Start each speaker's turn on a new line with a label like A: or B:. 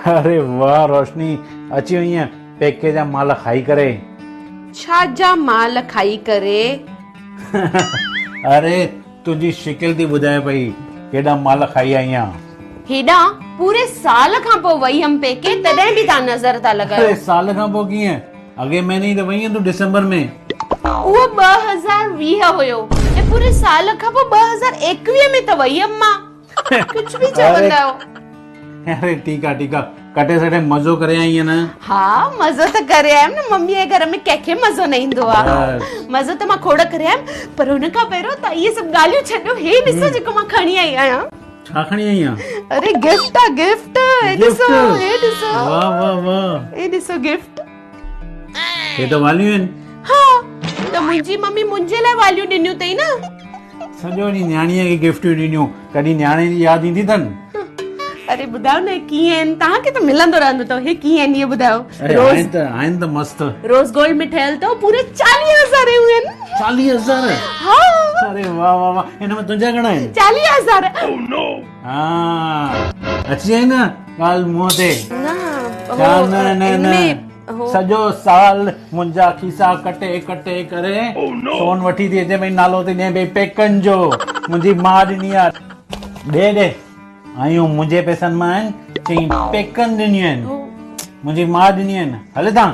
A: اري واهه روشني اچي وئينء پيڪي جا مال کائي ڪري.
B: ڇا جا مال کائي ڪري؟
A: اري تنهنجي شڪل ٿي ٻڌائي پئي ڪيڏا مال کائي آئي آن.
B: هيڏانهن پوري سال کان پوء وئي هيم پيڪي تڏهن به توهان نظر ٿا لڳايو.
A: اري سال کان پوء ڪيئن؟ اڳئين مهيني ئي ته وئي هين تون ڊسمبر ۾.
B: اهو 2020 هيو ۽ پوري سال کان پوء 2021 ۾ ته وئي هيم مان. ڪجهه به چوندا آهيو.
A: اري ٺيڪ آ ٺيڪ آ ڪٽي سٽي مزو ڪري آئي آهين نه.
B: ها مزو ته ڪري آيم نه ممي جي گهر ۾ ڪنهن کي مزو نه ايندو آ. مزو ته مان کوڙ ڪري آيم پر ان کان پهريون ته اهي سڀ ڳالهيون ڇڏيو هي ڏسو جيڪو مان کڻي آئي آهيان.
A: ڇا کڻي آئي آهين؟
B: اري گفٽ آ گفٽ هي ڏسو هي ڏسو.
A: واه واه واه.
B: هي ڏسو گفٽ.
A: هي ته واليون آهن.
B: ها ته منهنجي ممي منهنجي لاء واليون ڏنيون اٿئي نه.
A: سڄو ڏينهن نياڻيء کي گفٽيون ڏنيون، ڪڏهن نياڻي جي ياد ايندي اٿن؟
B: اري ٻڌايو نه ڪيئن آهن؟ توهان کي ته ملندو رهندو اٿو، هي ڪيئن آهن اهو ٻڌايو.
A: اري آهن ته آهن ته مست.
B: روز گولڊ ۾ ٺهيل اٿو، پوري 40 هزار جون آهن.
A: 40 هزار؟
B: ها.
A: اري واه واه واه، هن ۾ تنهنجا گهڻا آهن؟
B: 40 هزار.
A: ها اچي وئي نه ڳالهه منهن تي.
B: نه
A: ڇا نه نه نه. سڄو سال منهنجا کيسا ڪٽي ڪٽي ڪري سون وٺي ٿي اچي ڀئي نالو ٿي ڏين ڀئي پيڪن جو منهنجي ماء ڏني آ ڏي ڏي آيون منهنجي پئسن مان آهن چئي پيڪن ڏنيون آهن منهنجي ماء ڏنيون آهن هل هتان.